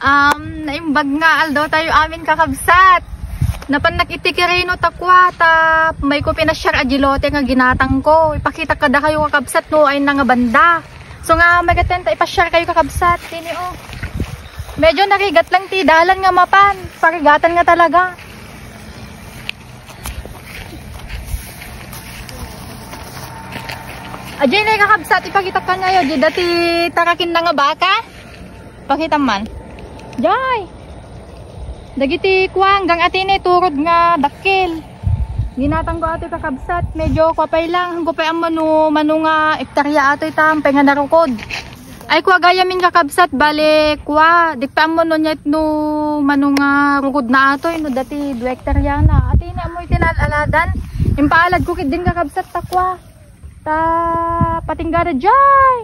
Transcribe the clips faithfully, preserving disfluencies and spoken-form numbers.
Um, naimbag nga aldaw tayo amin, kakabsat. Napannak iti Quirino ta kua, ta mayko pinasiar a diay lote nga ginatangko. Ipakitak kadakayo, kakabsat, no, ay na nga banda. So nga, magatan ta ipasiar kayo, kakabsat. Tini, oh. Medyo narigat lang ti dalan nga mapan. Parigatan nga talaga. Ajay na, kakabsat, ipakitak kaniayo, di dati tarakin na nga baka. Pakita man. Jay! Dagiti kuang, gang atini, turod nga dakkel. Ginatangko ato, kakabsat, medyo kua pay lang, hangko pay ammo no mano nga ektarya ato ita, pay nga narukod. Ay, kua gayamin, kakabsat, bale, kua, di pay ammo no nyet no mano nga rukod na atoy, no dati dua ektarya na. Atini ammo iti naalaladan. Impaaladko ketdin, kakabsat, ta kua. Ta patinggada jay.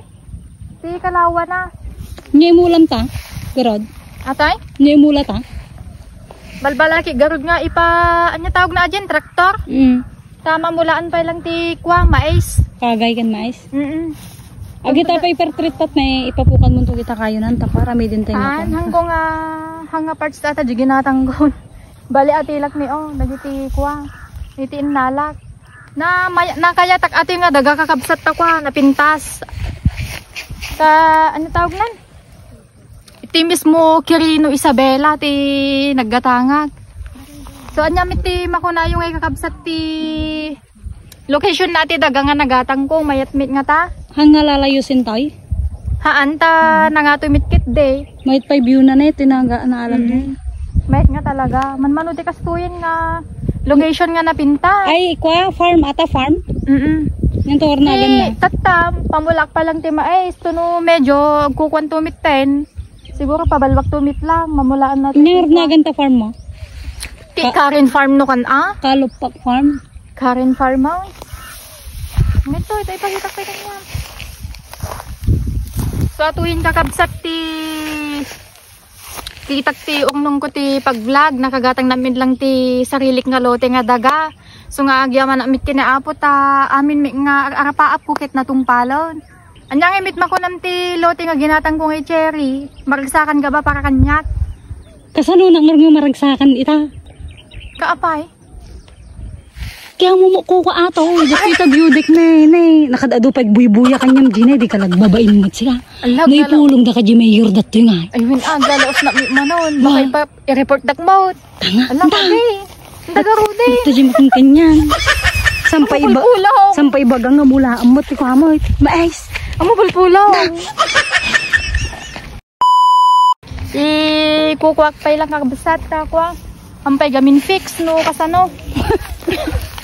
Ti kalawana. Nya imulam ta, garud. Atay? Nya imula ta. Balbalaki garud nga ipa, anya tawag na ajin, traktor? Mm. Ta mamulaan pay lang ti kua, mais. Kagay ken mais. Mm-mm. Agi ta pay per treat pat na ipapukan mo to kita kayo nan, ta para may din tayo. Ah, hangko nga, hanga parts ta ata, di ginatanggon. Bali, atilak ni, oh, dagiti kua. Iti innalak. Na, may, nakayatak ati nga daga, kakabsat, ta kua, napintas. Ta, ano tawag nan? Iti mismo Quirino Isabela ti naggatangak. So, anya met ti makunayo nga, kakabsat, ti location na ti daga nga nagatangko, mayat met nga ta. Hanga lalayo sin tayo. Haan ta, nangatoy met ketdi. Mayat pay view na ne, ti naga-, naalam na. Mm. Mayat nga talaga. Manmano ti kastoyen nga location nga napintas. Ay, kua, farm, ata farm? Mm-mm. Yung tuwarnagan na. Ti tattam, pamulak pa lang ti mais, tuno medyo agkukuan to met ten. Siguro pabalbak to met lang, mamulaan na. Yung tuwarnagan ta farm mo? Ti Ka- Karen Farm no kan, ah? Kalupak Farm. Karen Farmhouse. Ngito, ita ipakitak pay kaniam. So, atuyen, kakabsat, ti kitak ti ungnongko ti pag-vlog, nakagatang namin lang ti sarilik nga lote nga daga. So nga, agyaman met ken ni Apo ta amin met nga ar-, arapaapko ket natungpalen. Anya nga met makunam ti lote nga ginatangko nga i-cherry, maragsakan nga ba para kaniak? Kasano na nga maragsakan ita? Kaapay? Kaya mo mo kuko ato, dapita biudik ne, ne. Nakadado pay buybuya kaniam, di ne, di ka nagbabain mo siya. Ala, naipulong da ka di mayor datoy nga. Ay, win, ah, galaos na mi manon. Ba? Baka ipa-, i-report dak mo. Tanga. Ala, anta. Kadi. Anta, garudi. Anta, di makin kanyan. Sampay iba, bulpulaw. Sampay iba nga mula, amot, ikaw, amot. Mais. Amo, bulpulaw. Ikukuak pay lang, kakabsat, ta kua. Ampay gamin fix, no, kasano?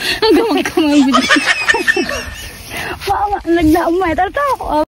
Ang gamag-gamag. Mama, nagdaumay. Tara, tara.